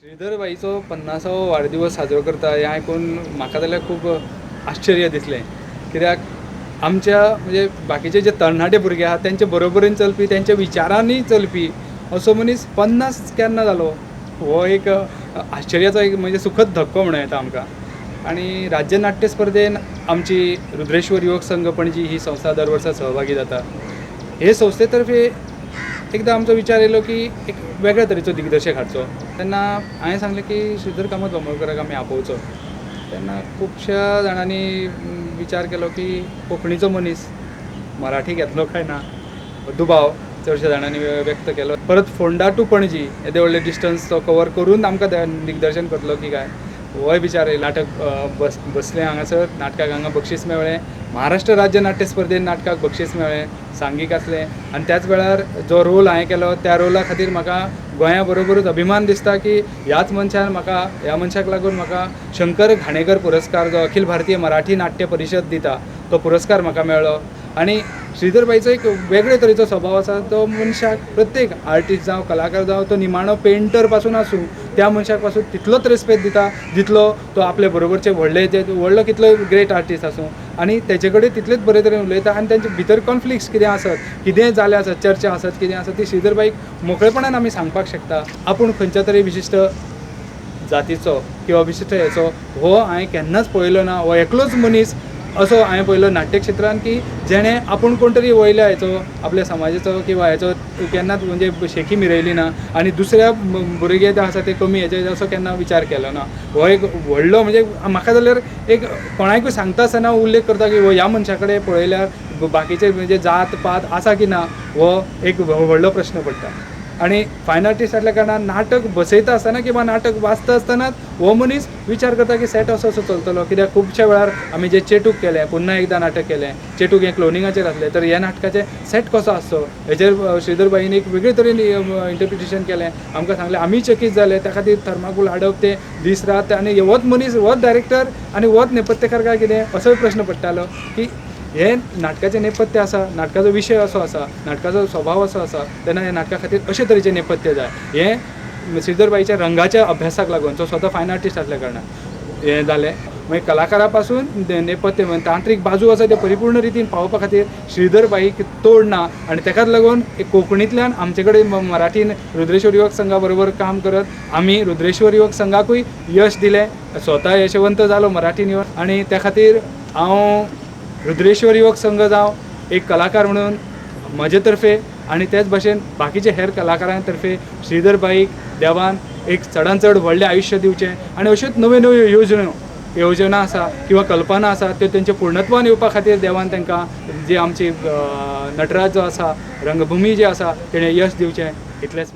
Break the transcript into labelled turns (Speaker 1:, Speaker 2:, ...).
Speaker 1: श्रीधर भाईचो 50वो वाडदिवस साजरो करता हें आयकून म्हाका जाल्यार खूब आश्चर्य दिसलें. कित्याक आमच्या म्हणजे बाकीचे जे तरणाटे भुरगे आहात तेंचे बरोबरीन चलपी, तेंच्या विचारांनी चलपी असो मनीस 50 केन्ना जालो हो एक आश्चर्याचो एक म्हणजे सुखद धक्को म्हणूं येता आमकां. आनी राज्य नाट्य स्पर्धेन आमची रुद्रेश्वर युवक संघ पणजी ही संस्था दर वर्सा सहभागी जाता. हे संस्थे तर्फे एकदां आमचो विचार येयलो की एक वेगळ्या तरेचो दिग्दर्शक हाडचो. तेन्ना हांवें सांगलें की श्रीधर कामत बांबोळकराक आमी आपोवचो. तेन्ना खुबश्या जाणांनी विचार केलो की कोंकणीचो मनीस मराठी घेतलो काय ना, दुबाव चडश्या जाणांनी व्यक्त केलो. परत फोंडा टू पणजी येदें व्हडलें डिस्टन्स तो कवर करून आमकां दिग्दर्शन करतलो की काय होय विचार येयलो. नाटक बसलें हांगासर, नाटकाक हांगा बक्षीस मेळ्ळें, महाराष्ट्र राज्य नाट्य स्पर्धेन नाटकाक बक्षीस मेळ्ळें, सांघीक आसलें. आनी त्याच वेळार जो रोल हांवें केलो त्या रोला खातीर म्हाका गोंया बरोबरूच अभिमान दिसता की ह्याच मनशान म्हाका, ह्या मनशाक लागून म्हाका शंकर घाणेकर पुरस्कार जो अखिल भारतीय मराठी नाट्य परिशद दिता तो पुरस्कार म्हाका मेळ्ळो. आनी श्रीधर भाईचो एक वेगळे तरेचो स्वभाव आसा, तो मनशाक प्रत्येक आर्टिस्ट जावं कलाकार जावं तो निमाणो पेंटर पासून आसूं त्या मनशाक पासून तितलोच रेस्पेद दिता जितलो तो आपले बरोबरचे व्हडले जे व्हडलो कितलो ग्रेट आर्टिस्ट आसूं, आनी तेजे कडेन तितलेच बरे तरेन उलयता. आनी तेंचे भितर कॉन्फ्लिक्ट्स कितें आसत, कितेंय जालें आसत, चर्चा आसत, कितें आसत, ती श्रीधर भाईक मोकळेपणान आमी सांगपाक शकता. आपूण खंयच्या तरी विशिश्ट जातीचो किंवा विशिश्ट हेचो हो हांवें केन्नाच पळयलो ना. हो एकलोच मनीस असो हांवें पळयलो नाट्यक्षेत्रान की जेणें आपूण कोण तरी वयल्या हेचो आपल्या समाजाचो किंवा हेचो केन्नाच म्हणजे शेकी मिरयली ना आनी दुसऱ्या भुरगे जे आसा ते कमी हेचे असो केन्ना विचार केलो ना. हो एक व्हडलो म्हणजे म्हाका जाल्यार एक कोणाकूय सांगता आसतना उल्लेख करता की ह्या मनशा कडेन पळयल्यार बाकीचे म्हणजे जात पात आसा की ना हो एक व्हडलो प्रश्न पडटा. आनी फायन आर्टिस्ट आसल्या कारणान नाटक बसयता आसतना किंवा नाटक वाचता आसतनाच हो मनीस विचार करता की सेट असो असो चलतलो. कित्याक खुबश्या वेळार आमी जे चेटूक केलें, पुन्हा एकदां नाटक केलें, चेटूक हें क्लोनिंगाचेर आसलें, तर ह्या नाटकाचें सेट कसो आसचो हेचेर श्रीधर भाईन एक वेगळे तरेन इंटरप्रिटेशन केलें, आमकां सांगलें, आमी चकीत जाले. त्या खातीर थर्माकूल हाडप ते दीस रात, आनी होच मनीस होच डायरेक्टर आनी होच नेपथ्यकार काय कितें असोय प्रश्न पडटालो की हे नाटकाचें नेपथ्य आसा, नाटकाचो विशय असो आसा, नाटकाचो स्वभाव असो आसा, तेन्ना ह्या नाटका खातीर अशे तरेचें नेपथ्य जाय. हें श्रीधर भाईच्या रंगाच्या अभ्यासाक लागून, तो स्वता फायन आर्टिस्ट आसल्या कारणान हें जालें. मागीर कलाकारा पासून नेपथ्य म्हणजे तांत्रीक बाजू आसा ते परिपूर्ण रितीन पावोवपा खातीर श्रीधर भाईक तोड ना. आनी तेकाच लागून एक कोंकणींतल्यान आमचे कडेन मराठीन रुद्रेश्वर युवक संघा बरोबर काम करत आमी रुद्रेश्वर युवक संघाकूय यश दिलें, स्वता यशवंत जालो मराठीन येवन. आनी त्या खातीर हांव रुद्रेश्वर युवक संघ जावं एक कलाकार म्हणून म्हजे तर्फे आनी तेच भशेन बाकीचे हेर कलाकारां तर्फे श्रीधर भाईक देवान एक चडान चड व्हडलें आयुश्य दिवचें आनी अश्योच नव्यो नव्यो योजना आसा किंवा कल्पना आसा त्यो तेंच्या पूर्णत्वान येवपा खातीर देवान तांकां जी आमची नटराज जो आसा, रंगभुमी जी आसा तेणें यश दिवचें, इतलेंच.